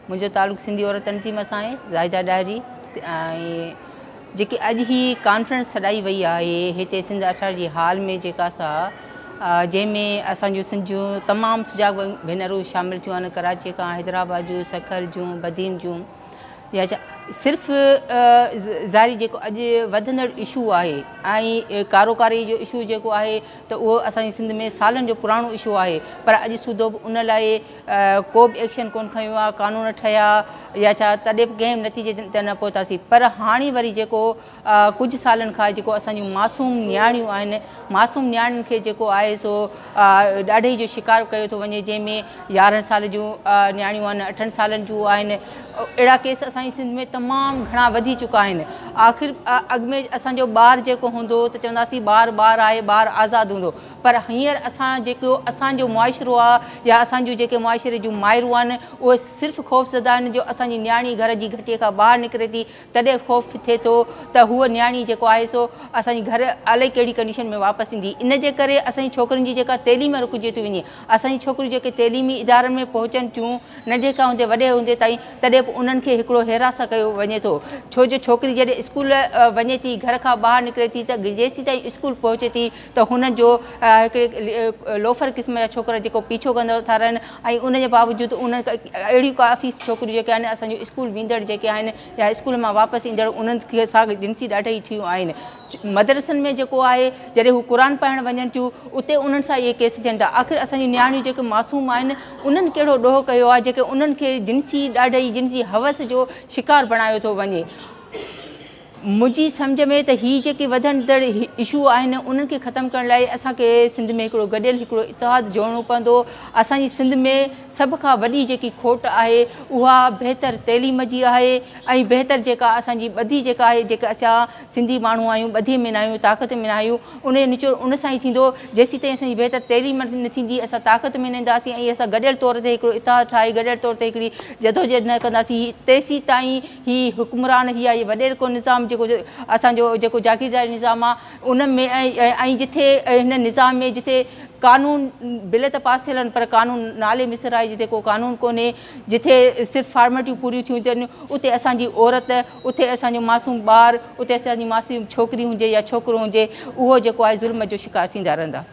منهنجو تعلق سنڌي عورت تنظيم سان آهي زاهده ڏاهري ۽ جيڪي اڄ هي ڪانفرنس سڏائي وئي آهي هتي سنڌ اٿارٽي هال ۾ جيڪا سا جنهن ۾ اسان جون سنڌ جون تمام سجاڳ ڀينرون شامل ٿيون آهن ڪراچي کان حيدرآباد جون سکر جون بدين جون يا ڇا صرف ظاهري جيڪو اڄ وڌندڙ اشو آهي ۽ ڪاروڪاري جو اشو جيڪو آهي ته اهو اسان جي سنڌ ۾ سالن جو پراڻو اشو آهي پر اڄ سوڌو به ان لاء ڪو به ايڪشن ڪون کنيو آهي قانون ٺهيا يا ڇا تڏهن به ڪنهن به نتيجي تي نه پهتاسين پر هاڻي وري جيڪو ڪجهه سالن کان جيڪو اسان جون معصوم نياڻيون آهن معصوم نياڻين کي جيڪو آهي سو ڏاڍائي جو شڪار ڪيو ٿو وڃي جنهن ۾ يارهن سال جون نياڻيون آهن اٺن سالن جون آهن اهڙا ڪيس اسان جي سنڌ ۾ تمام گهڻا وڌي چڪا آهن آخر اڳ ۾ اسان جو ٻار جيڪو هوندو هو ته چونداسين ٻار ٻار آهي ٻار آزاد هوندو پر هينئر اسان جيڪو اسان جو معاشرو آهي يا اسان جون جيڪي معاشري جون مائرون آهن اهي صرف خوفزده آهن جو اسان جي نياڻي گهر جي گهٽي کان ٻاهر نڪري ٿي تڏهن خوف ٿئي ٿو ته هوء نياڻي جيڪو آهي سو اسان جي گهر الائي ڪهڙي ڪنڊيشن ۾ واپس ايندي. ان جي ڪري اسان جي ڇوڪرين جي جيڪا تعليم رڪجي ٿي وڃي. اسان جي ڇوڪريون جيڪي تعليمي ادارن ۾ پهچن ٿيون ننڍي کان هوندي وڏي هوندي تائين تڏهن به انهن کي هڪڙو هراسان ڪيو وڃي ٿو. ڇو جو ڇوڪري جڏهن اسڪول وڃي ٿي گهر کان ٻاهر نڪري ٿي ته جيسيتائين اسڪول پهچي ٿي ته هنن جو هڪڙي لوفر قسم جا ڇوڪرا جيڪو پيڇو ڪندا ٿا رهن ۽ ان جي باوجود انهن اهڙيون ڪافي ڇوڪريون جيڪي آهن اسان جون اسڪول ويندڙ جيڪي آهن يا اسڪول مان واپس ايندڙ انهن کي سان جنسي ڏاڍائي ٿيون آهن مدرسن ۾ جيڪو آهي جڏهن هو قرآن پڙهڻ وڃن ٿيون اتي انهن سان اهي ڪيس ٿين ٿا آخر اسان جون نياڻيون جيڪي معصوم آهن انهن ڪهڙو ڏوهه ڪيو آهي جيڪي انهن کي جنسي ڏاڍائي جنسي حوس جو شڪار بڻايو ٿو وڃي منهنجي سمجهه ۾ ته هي جيڪي وڌندڙ اشو آهن انهن کي ختم ڪرڻ لاء اسان کي سنڌ ۾ هڪڙو گڏيل هڪڙو اتحاد جوڙڻو پوندو. اسان جي سنڌ ۾ سڀ کان وڏي جيڪي کوٽ آهي اها بهتر تعليم جي آهي ۽ بهتر جيڪا اسان جي ٻڌي جيڪا آهي جيڪي اسان سنڌي ماڻهو آهيون ٻڌي ۾ نه آهيون طاقت ۾ نه آهيون ان جو نچوڙ ان سان ئي ٿيندو جيسيتائين اسان جي بهتر تعليم نه ٿيندي اسان طاقت ۾ نه اينداسين ۽ اسان گڏيل طور تي هڪڙو اتحاد ٺاهي گڏيل طور تي هڪڙي جدوجهد نه ڪنداسين تيسيتائين هي حڪمران هي آهي وڏيرڪو نظام جيڪو اسان جو جيڪو جاگيرداري نظام آ ان ۾ ۽ جٿي هن نظام ۾ جٿي قانون بل ته پاس ٿيل آهن پر قانون نالي مصر آهي جتي ڪو قانون ڪونهي جٿي صرف فارملٽيون پوريون ٿيون ٿين اتي اسان جي عورت اتي اسان جو معصوم ٻار اتي اسان جي معصوم ڇوڪري هجي يا ڇوڪرو هجي اهو جيڪو آهي ظلم جو شڪار ٿيندا رهندا.